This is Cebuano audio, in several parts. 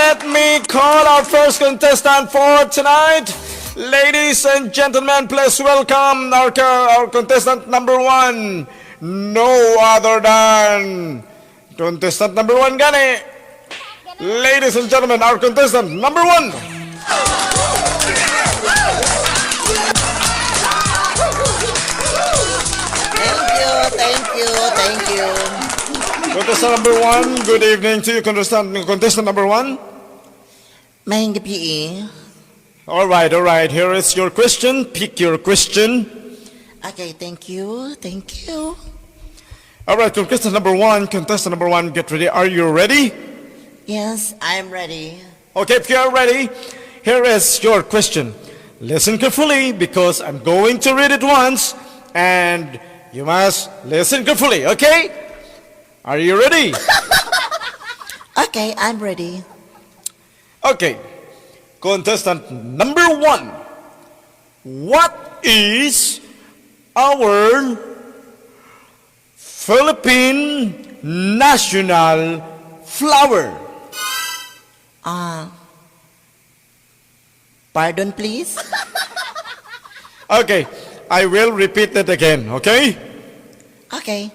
Let me call our first contestant for tonight. Ladies and gentlemen, please welcome our contestant number one. No other than contestant number one gani. Ladies and gentlemen, our contestant number one. Thank you, thank you, thank you. Contestant number one, good evening to you, contestant number one. Maayong gabii. All right. Here is your question. Pick your question. Okay, thank you, thank you. All right, contestant number one, get ready. Are you ready? Yes, I'm ready. Okay, if you are ready, here is your question. Listen carefully because I'm going to read it once and you must listen carefully, okay? Are you ready? Okay, I'm ready. Okay. Contestant number one. What is our Philippine national flower? Ah. Pardon, please? Okay, I will repeat it again, okay? Okay.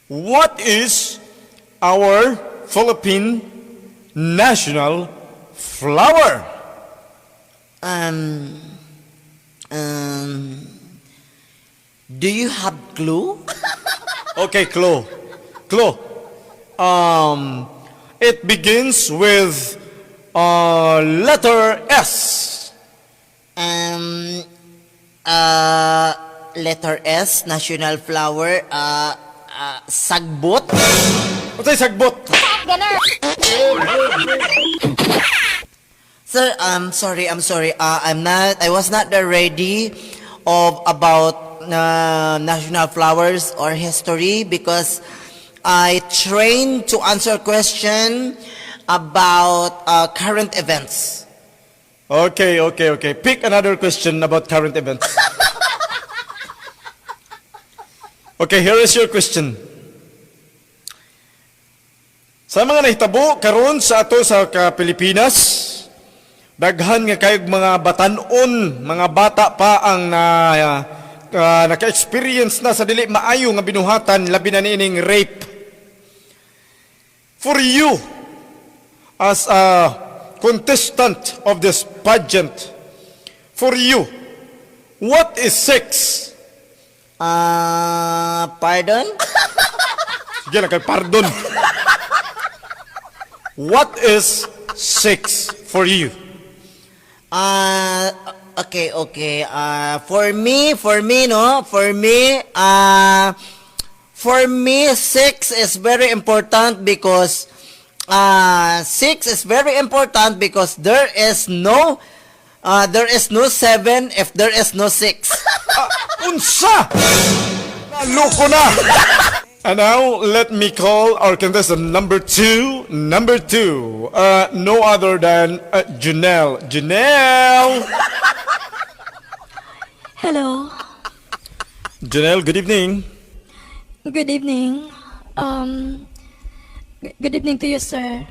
What is our Philippine national flower? Do you have clue? Okay, clue. Clue. It begins with letter S. Letter S, national flower, sagbot? Unsay sagbot? Sir, I'm sorry, I'm sorry. I was not ready of about national flowers or history because I trained to answer question about current events. Okay. Pick another question about current events. Okay, here is your question. Sa mga nahitabo karon sa ato sa ka Pilipinas, daghan nga kayog mga batan-on, mga bata pa ang na naka-experience na sa dili maayo nga binuhatan, labi na niining rape. For you, as a contestant of this pageant, for you, what is sex? Pardon? Sige lang kay pardon. What is sex for you? Okay. For me, no? For me, sex is very important because, sex is very important because there is no seven if there is no six. Unsa? Naloko na! And now, let me call our contestant number two. Number two, no other than Janelle. Janelle! Hello. Janelle, good evening. Good evening. Good evening to you, sir.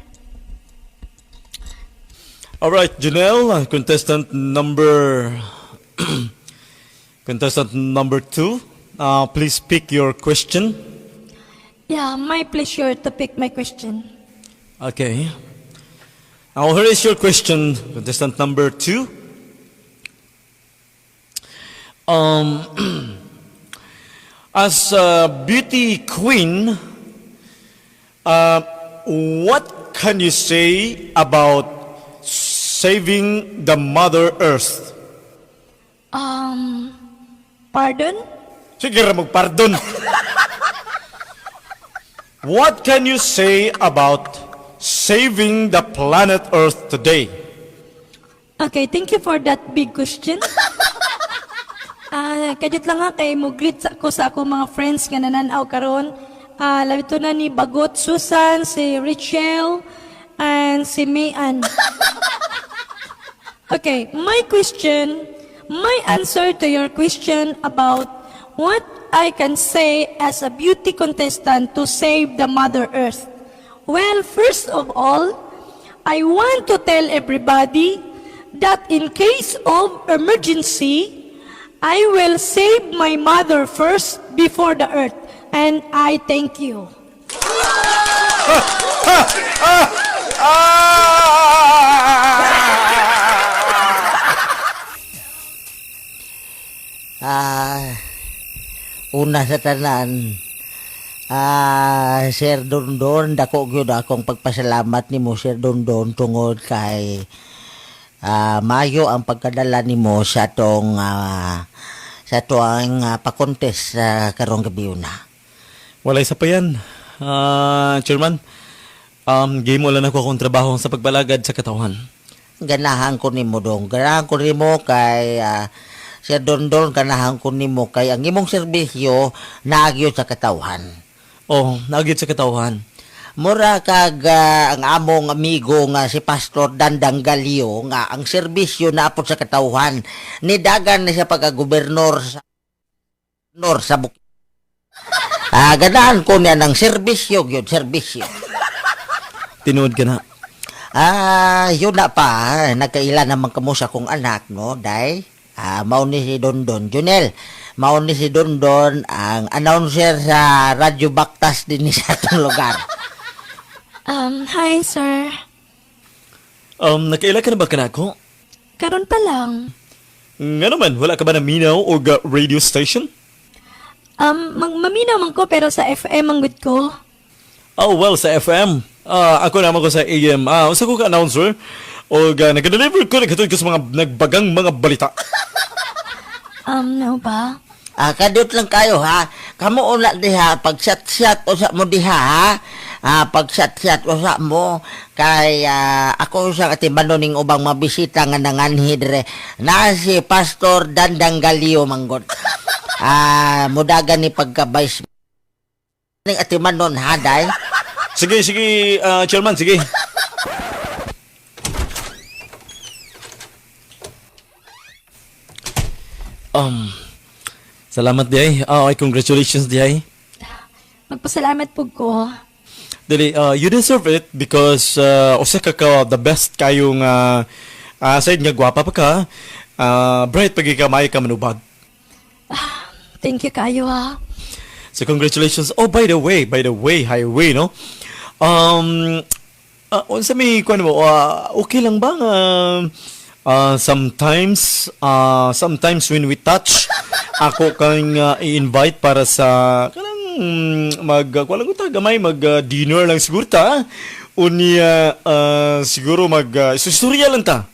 All right, Janelle, contestant number two. Please pick your question. Yeah, my pleasure to pick my question. Okay. Now here is your question, contestant number two. As a beauty queen, what can you say about saving the Mother Earth? Pardon? Sige ra pardon. What can you say about saving the planet Earth today? Okay, thank you for that big question. Ah, kadyot lang ha kay mo greet sa ko sa ako mga friends nga nananaw karon. Ah, labi to na ni Bagot Susan, si Rachel, and si Mayan. Okay, my question, my answer to your question about what I can say as a beauty contestant to save the Mother Earth. Well, first of all, I want to tell everybody that in case of emergency, I will save my mother first before the earth. And I thank you. Una sa tanan, Sir Dondon, dako gyud akong pagpasalamat nimo, Sir Dondon, tungod kay mayo ang pagkadala nimo sa tuang pa-contest sa karong gabi una. Walay sa pa yan, Chairman. Game wala na ko akong trabaho sa pagbalagad sa katawhan. Ganahan ko nimo dong. Ganahan ko nimo kay Sir Dondon, ganahan ko nimo kay ang imong serbisyo naagyo sa katawhan. Oh, naagit sa katawhan. Mura kag ang among amigo nga si Pastor Dandang Galio nga ang serbisyo naapot sa katawhan, nidagan na siya pagka-gobernor sa nor sa Buk. Ganahan ko niya ng serbisyo gyud, serbisyo. Tinuod ka na. Yun na pa, nagkaila naman kamo sa akong anak, no, day? Mao ni si Dondon. Junel, mao ni si Dondon ang announcer sa Radyo Baktas din sa atong lugar. Hi, sir. Nakaila ka na ba kanako? Karon pa lang. Nga naman, wala ka ba na minaw o radio station? Maminaw man ko pero sa FM ang good ko. Oh, well, sa FM. Ako naman ko sa AM. Usa ko ka announcer. O nag-deliver ko, nagkatod ko sa mga nagbagang mga balita. No ba? Kadiyot lang kayo ha. Kamo una diha pag shot-shot usa mo diha ha. Pag shot-shot usa mo kay ako sa atimbano ning ubang mabisita nga nanganhi dire. Na si Pastor Dandang Galio manggod. Mudagan ni pagka vice ning atimanon ha day. Sige, sige, Chairman, sige. Salamat diay. Ay, congratulations diay. Magpasalamat po ko. Dili, you deserve it because usa ka ka the best kayong side nga gwapa pa ka. Bright pagi ka maayo ka manubag. Thank you kayo ha. So congratulations. Oh, by the way, highway, no? Um, unsa may kuan mo, okay lang ba nga sometimes when we touch ako kang i-invite para sa kanang mag kuan lang ta gamay mag dinner lang siguro ta. Unya siguro mag istorya lang ta.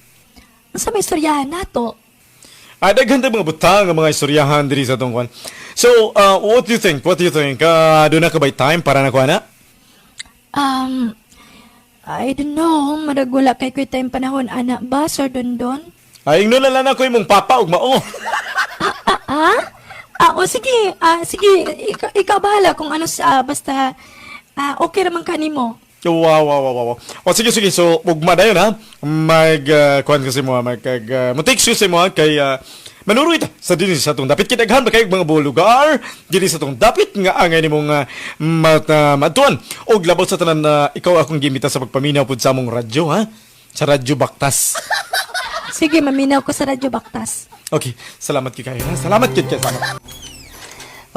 Unsa may istoryahan nato? Daghan ta mga butang nga mga istoryahan diri sa atong kuan. So, what do you think? What do you think? Doon na ka by time para na kuan na? I don't know, marag wala kay ko'y time panahon ana ba, Sir Dondon? Ay, ingnon na lang ako imong papa ug mao. Ah? O sige, sige, ikaw bahala kung ano sa, basta, okay raman ka nimo. Wow. O sige, sige. So, ugma dayon ha. Mag, kuan kasi mo, mag, mo-take si mo ha, kay, manuroy ta sa dinhi sa atong dapit. Kidaghan ba kayo mga buong lugar? Dinhi sa atong dapit nga angay nimong matuan. Og labaw sa tanan na ikaw akong gimita sa pagpaminaw pud sa among radyo ha. Sa Radyo Baktas. Sige, maminaw ko sa Radyo Baktas. Okay, salamat kay kayo ha. Salamat kid kayo. Salamat.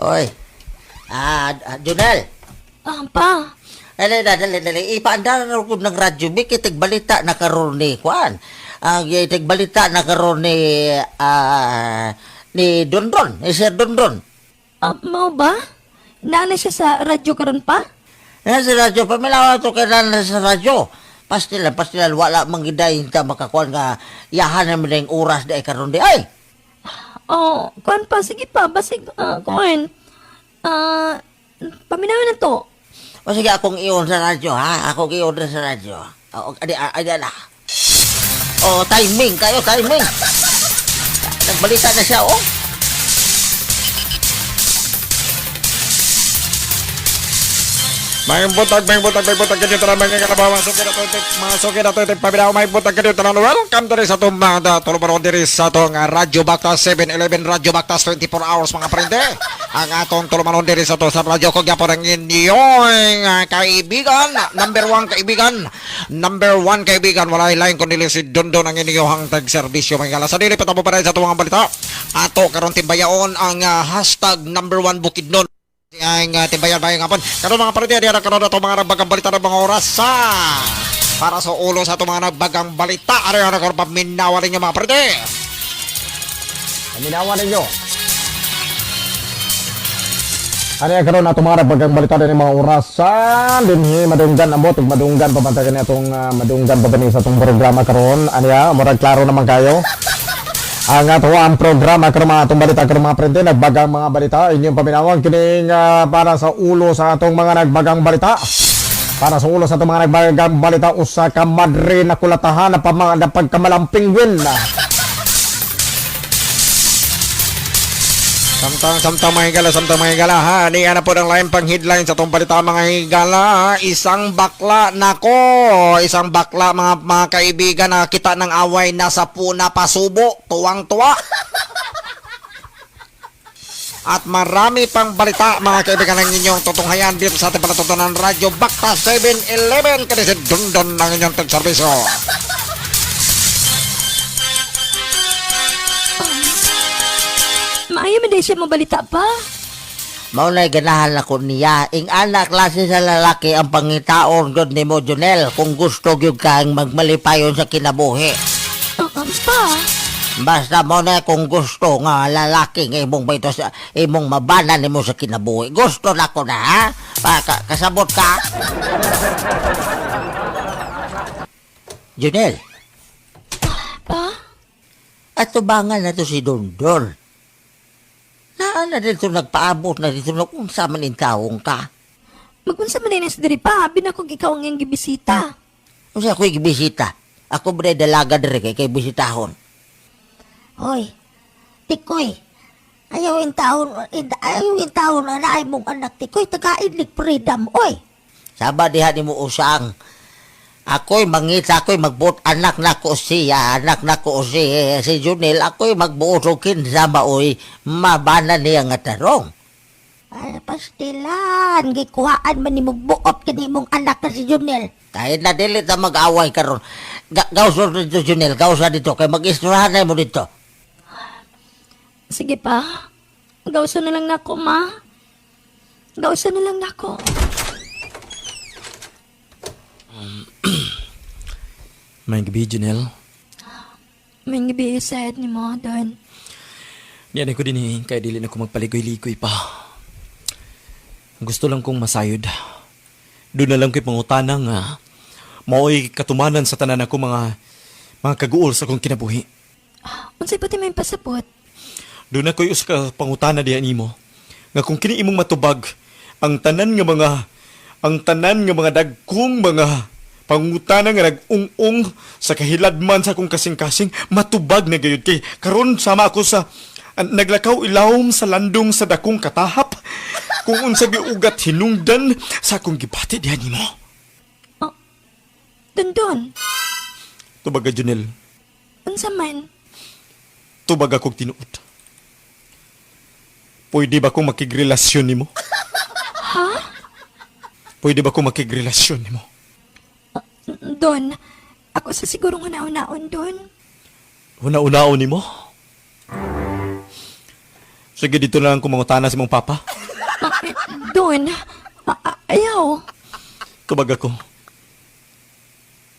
Oy. Junel. Pa, Dali, dali, dali. Ipaandar na ko ng radyo. Bi, kitig balita na karon ni Juan. Ang itig balita na karon ni Dondon, ni Sir Dondon. Mao ba? Naana siya sa radyo karon pa? Na sa radyo, pamilawa to kay na sa radyo. Pastilan, pastilan, wala mang giday ta makakuan nga yahan naman yung oras di ay karon di ay. Oh, kuan pa, sige pa, basig, kuan. Paminawin na to. O sige, akong iyon sa radyo, ha? Akong iyon na sa radyo. O, adi, adi, na. O, timing kayo, timing. Nagbalita na siya, oh. May butag, may butag, may butag kanyo tanan mga kalabaw, masuk na to, masuk na to, paminaw, may butag kanyo tanan. Welcome diri sa atong mga tulumanon diri sa atong Radyo Baktas 711, Radyo Baktas 24 hours, mga parente. Ang atong tulumanon diri sa ato sa radyo ko gyapon ang inyong kaibigan, number one kaibigan, number one kaibigan, walay lain kundi si Dondon, ang inyong tag-serbisyo, mga higala. Sa dili patabo pa rin sa atong mga balita. Ato karon timbayaon ang #1 Bukidnon ang timbayan bayang hapon. Karon, mga parente, diyan karon ato mga nagbagang balita ng mga oras sa para sa ulo sa atong mga nagbagang balita. Ano yung karon paminawa ninyo, mga parente? Paminawa ninyo. Ano yung karon ato mga nagbagang balita din mga orasan dinhi madunggan amot ug madunggan pa man ta kani atong madunggan pa ba ni sa atong programa karon. Ano ya, murag klaro naman kayo. Ang ato ang programa karon, mga atong balita karon, mga parente, nagbagang mga balita, inyong paminawang kining para sa ulo sa atong mga nagbagang balita. Para sa ulo sa atong mga nagbagang balita, usa ka madre na kulatahan na pamang na pagkamalang penguin. Samtang samtang mga higala, samtang mga higala ha. Ni ana po ang lain pang headline sa atong balita, mga higala. Isang bakla nako, isang bakla, mga kaibigan, nakita ng away nasa puna pasubo, tuwang-tuwa. At marami pang balita, mga kaibigan, ang inyong tutunghayan dito sa ating palatutunan, Radyo Bakta 711, kani si Dundon ang inyong tagserbisyo. Maayo man siya mabalita pa. Mao na'y ganahan ako niya. Ing anak klase sa lalaki ang pangitaon gud nimo, Junel, kung gusto gyud kang magmalipayon sa kinabuhi. Pa, Basta mo na kung gusto nga lalaki nga imong baito sa imong mabana nimo sa kinabuhi. Gusto na ko na ha. Pa, kasabot ka. Junel, pa, atubangan na to si Dondon. Naa na dito nagpaabot na dito na kung sa man taong ka. Magunsa man din sa diri pa, abi na kung ikaw ang iyang gibisita. Unsa ako'y gibisita? Ako ba dalaga diri kay bisitahon? Hoy, Tikoy, ayaw in taon, ayaw in taon na naay mong anak, Tikoy, tagain lig freedom, oy. Saba diha nimo usang. Ako'y mangita, ako'y magbuot anak nako siya, anak nako si si Junel, ako'y magbuot og kinsa maoy mabana niya nga tarong. Ay, pastilan, gikuhaan man ni mong buot kini mong anak na si Junel. Kahit na dili ta mag-away karon. Gawsa dito, Junel, gawsa dito kay mag-istoryahan na mo dito. Sige pa, gawsa na lang nako, ma. Gawsa na lang nako. May gabi, Janelle. May gabi sad ni mo, Don. Niyan ko din eh, kaya dili na ko magpaligoy-ligoy pa. Gusto lang kong masayod. Doon na lang ko'y pangutana nga mao'y katumanan sa tanan ako mga kaguol sa akong kinabuhi. Unsay pati may pasabot? Doon na ko'y usa ka pangutana diha nimo nga kung kini imong matubag ang tanan nga mga dagkong mga pangutana nga nag-ung-ung sa kahiladman sa akong kasing-kasing matubag na gayud, kay karon sama ako sa naglakaw ilawom sa landong sa dakong katahap kung unsa giugat hinungdan sa akong gibati diha nimo. Dondon, Tubag ka, Junel. Unsa man? Tubag akong tinuod. Pwede ba kong makigrelasyon nimo? Ha? Pwede ba kong makigrelasyon nimo? Don, ako sa sigurong huna-hunaon, Don. Huna-unaon nimo? Sige, dito na lang kumangutana sa imong papa. Ah, eh, Don, ayaw. Tubag ako.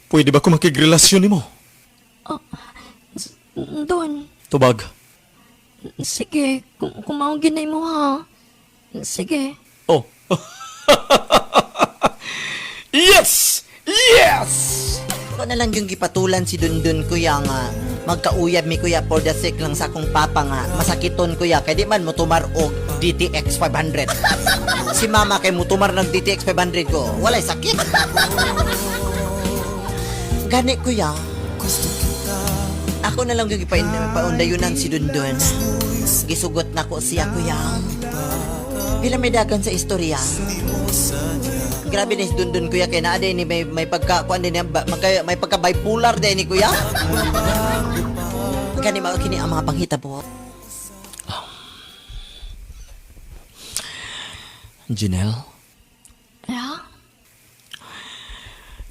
Pwede ba kong makigrelasyon nimo? Don, Tubag. Sige, kung mao ginay mo ha. Sige. Oh. Yes! Yes! Ako na lang yung gipatulan si Dundun, kuya, nga magkauyab mi, kuya, for the sake lang sa akong papa nga masakiton, kuya, kay di man mo tumar og DTX 500. Si mama kay mutumar ng DTX 500 ko, walay sakit. Gani, kuya. Ako na lang yung paundayunan si Dundun. Gisugot na ko siya, kuya. Pila may dagan sa istorya. Grabe ni si Dundun kuya kay naa din ni may pagka kuan din niya, may pagka bipolar din ni kuya. Kani mao kini ang mga panghitabo. Janelle, Yeah?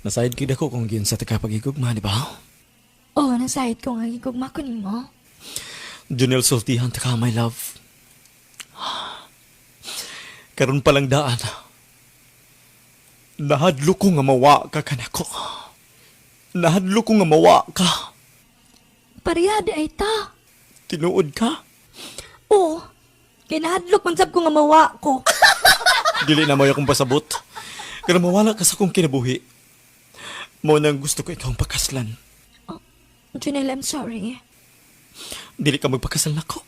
nasayod gid ako kung giunsa ta ka pag-igugma, di ba? Oh, nasayod ko nga gigugma ko nimo. Janelle, sultihan ta ka, my love. Karon pa lang daan. Nahadlo ko nga mawa ka kanako. Nahadlo ko nga mawa ka. Pareha di ay ta. Tinuod ka. Oo. Kinahadlok man sab ko nga mawa ko. Dili na mo akong pasabot. Pero mawala ka sa akong kinabuhi. Mao nang gusto ko ikaw ang pakaslan. Janelle, I'm sorry. Dili ka magpakasal nako.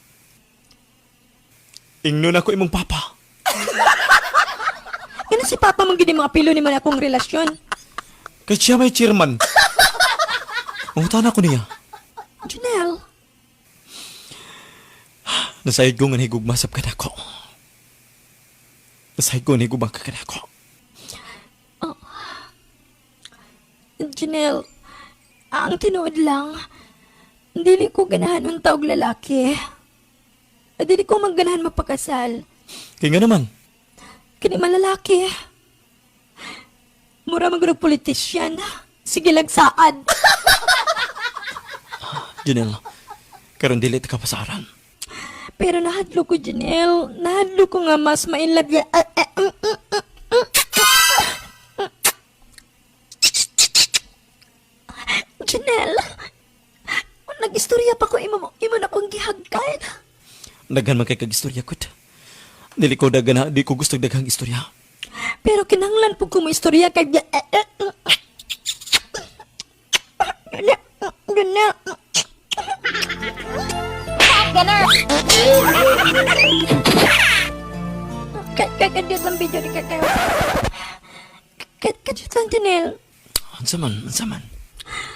Ingnon ako imong papa. Ngano si Papa man gid mga pilo ni man akong relasyon. Kay siya may chairman. Mangutan ako niya. Janelle, Nasayod ko nga nahigugma sab ka nako. Nasayod ko nga nahigugma ka kanako. Janelle, ang tinuod lang, dili ko ganahan ang taog lalaki. Dili ko magganahan magpakasal. Kaya nga naman, Kini malalaki. Mura man gud og politisyan. Sige lang saad. Janelle, karon dili ta ka pasaran. Pero nahadlo ko, Janelle. Nahadlo ko nga mas ma-inlove. Ah, ah, Janelle, nag-istorya pa ko imo, imo na kong gihagkan. Daghan man kay kag istorya kut. Dili ko daghan, di ko gusto daghang istorya. Pero kinahanglan po ko mo istorya kay Janelle, Kadyot lang video ni kakayo. Kadyot lang, Janelle. Unsa man, unsa man?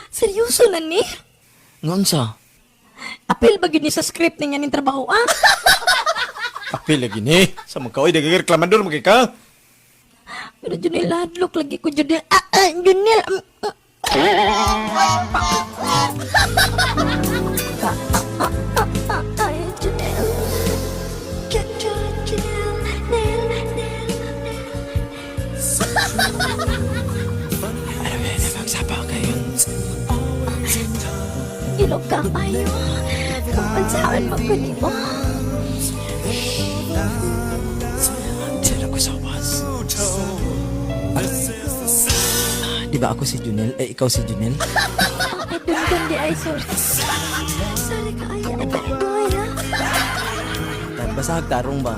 Seryoso na ni? Nga unsa? Apil ba gyud ni sa script niya ning trabaho, ah? Apil lagi ni. Sa mga kaoy dagag reklamador magkay ka. Pero Junel, hadlok lagi ko, Junel. Ah, ah, Junel. Ah, ah, ah, Ay, Junel. Junel, Nel, Nel, Nel. Ano ba yun? Magsapa kayo. Ilog ka kayo. Kapansaon mo ko nimo. Diyan ako sa was. Di ba ako si Junel? Eh, ikaw si Junel? Ay, dun dun di ay, sorry. Sorry ka ay. Ay, ay, ah. Basag tarong ba?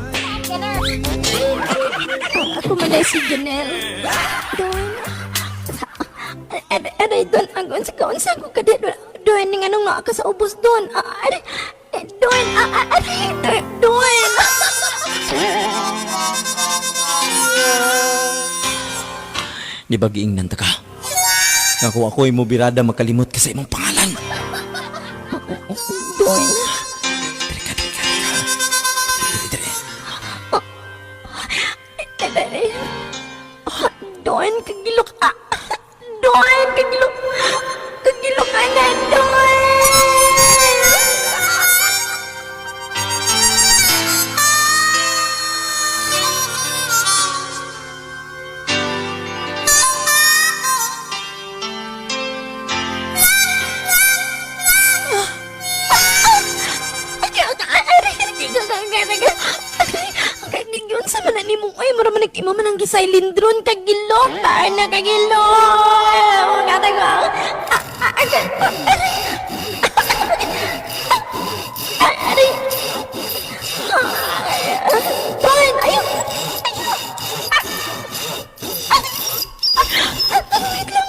Ako man ay si Janelle. Doon. Aray, doon. Ang unsa ka, unsa ko ka di. Doon, ning anong naa ka sa ubos doon. Ah, Aray, eh, doon. Ah, ah, Aray, doon. Doon. Di ba giingnan ta ka? Nga kung ako'y mo birada makalimot ka sa imong pangalan. Doon. Dere ka, dere ka, dere ka. Dere, dere. Aray. Ah, Doon, kagilok. Ah, Doon, kagilok. Kagilok ka na, doon. Kagigyon sa man ni mo ay mura man nagtimo man ang gisailindron kagilok ta na kagilok kata ko. Aray. Doon, ayaw.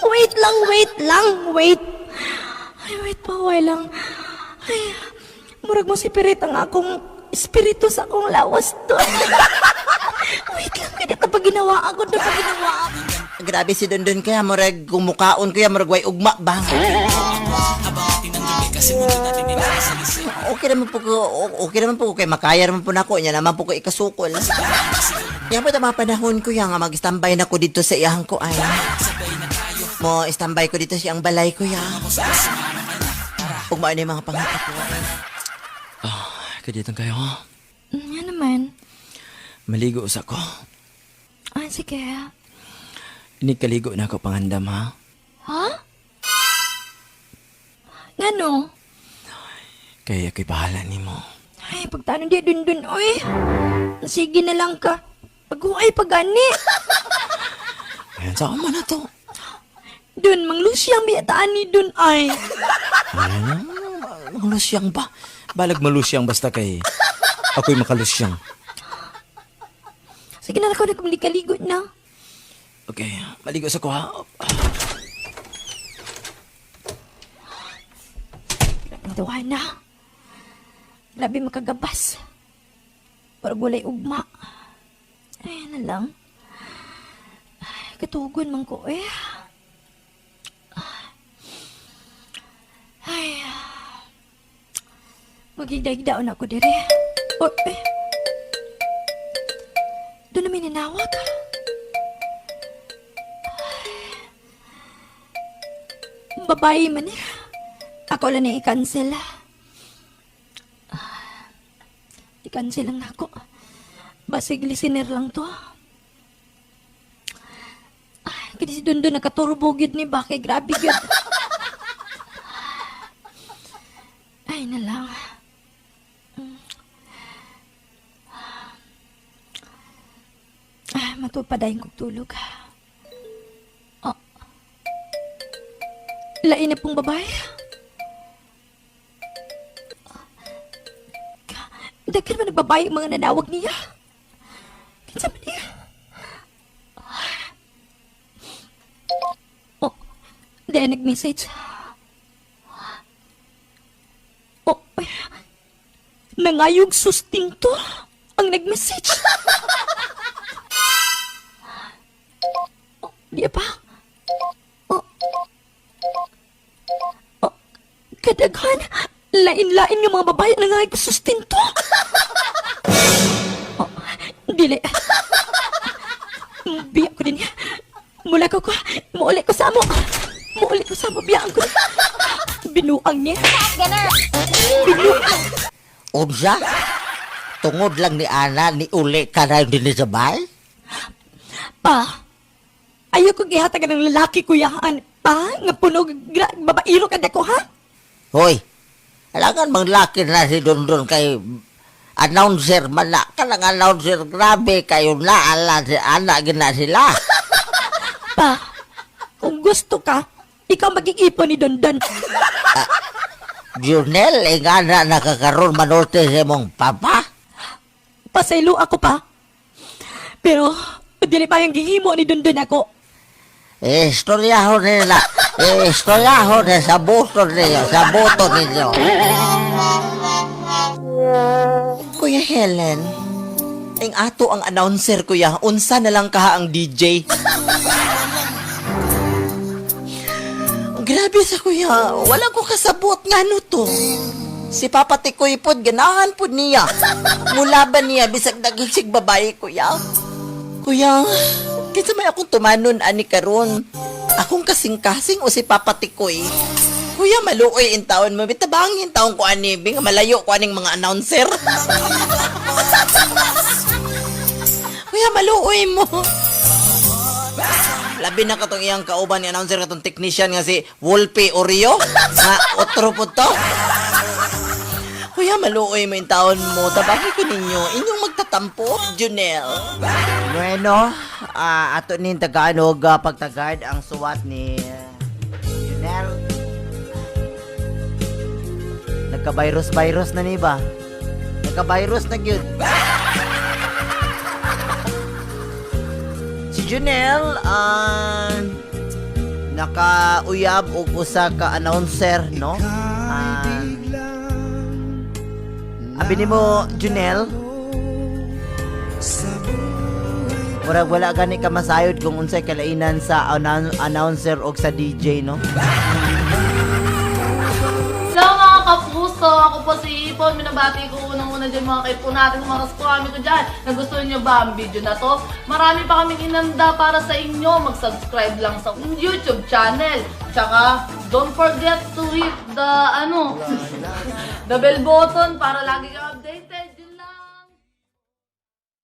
Wait lang, wait lang, wait lang, wait. Ay, wait pa, wait lang. Ay, murag mo si Pirit ang akong espiritu sa akong lawas to. Wait lang, kaya na pag ginawa ako, na pag ginawa ako. Grabe si Dundun kaya murag kung mukaon kuya murag way ugma ba? Okay naman po ko, okay naman po ko kay makaya naman po nako nya naman po ko ikasukol. Yan po mga panahon ko ya nga mag-standby na ko dito sa iyang ko ay. Mo standby ko dito sa iyang balay ko ya. Ug mao ni mga pangita ko. Kaditan kayo. Yan naman. Maligo sa ko. Ah, sige. Inikaligo na ako pangandam ha. Ha? Ngano? Kaya ako'y bahala nimo. Ay, pagtanong di dun dun, oy. Sige na lang ka. Paghuay pag gani. Ayan, saan man na to? Dun, manglusyang biyataan ni dun ay. Ano? Malusyang ba? Balag malusyang basta kay ako'y makalusyang. Sige na lang ako nagkalikaligo na. Okay, maligo sa ko ha. Ang tuwa na. Grabe makagabas. Parang walay ugma. Ay, na lang. Ay, katugon man ko eh. Ay. Magigdag-daon ako dire. Oh, eh. Doon na may ninawag. Ay. Babae man eh. Ako lang na i-cancel. Ah, I-cancel lang ako. Basig listener lang to. Ay, kaya si Dundun nakaturbo gyud ni ba? Kay grabe gyud. Ay, na lang. Ah, matupadayin kong tulog. Oh. Lain na pong babae. Daghan man nagbabae ang mga nanawag niya. Kinsa man niya? Oh, dahil nag-message. Oh, ay, nangayog sustinto ang nag-message. Oh, di pa. Oh, oh, kadaghan. Lain-lain yung mga babae nangayog sustinto. Oh, dili. Biya ko din niya. Mula ko ko. Muuli ko sa amo. Muuli ko sa amo. Biyaan ko niya. Binuang niya. Binuang. Unsa? Tungod lang ni Ana, ni uli ka na din sa bahay? Pa, ayaw kong ihatagan ng lalaki, kuyahan. Pa, nga puno, babairo ka na ko, ha? Hoy, alangan mang laki na si Dondon kay announcer man na. Kanang announcer, grabe kayo na, ala, si ana, gina sila. Pa, kung gusto ka, ikaw magiging ipon ni Dondon. Junel, eh nga na nakakaroon manulte sa imong papa. Pasaylo ako pa. Pero, dili pa yung gihimo ni Dondon ako. Eh, istoryahon nila. Eh, istoryahon na sa buto ninyo, sa buto ninyo. Kuya Helen, ang ato ang announcer kuya, unsa na lang kaha ang DJ. Grabe sa kuya, wala ko kasabot ngano to. Si Papa Tikoy pod ganahan pod niya. Mulaban niya bisag daghang babae kuya. Kuya, kinsa may akong tumanon ani karon? Akong kasing-kasing o si Papa Tikoy? Kuya, maluoy in taon mo. Bitabangin taon ko ani, bi nga malayo ko aning mga announcer. Kuya, maluoy mo. Labi na katong iyang kauban ni announcer katong technician nga si Wolpe Oreo. Nga otro po to. Kuya, maluoy mo yung taon mo. Tabaki ko ninyo. Inyong magtatampo, Junel. Bueno, ato nin tagaan og pagtagad ang suwat ni Junel. Nagka-virus-virus na ni ba? Nagka-virus na gyud. Si Junel, nakauyab og usa ka announcer, no? Abi nimo Junel, murag wala gani ka masayod kung unsay kalainan sa announcer og sa DJ, no? Hello. kapuso. Ako po si Ipon. Minabati ko unang-una dyan mga kaipo natin, mga kaskwami ko dyan. Nagustuhan nyo ba ang video na to? Marami pa kaming inanda para sa inyo. Mag-subscribe lang sa YouTube channel. Tsaka, don't forget to hit the, ano, the bell button para lagi kang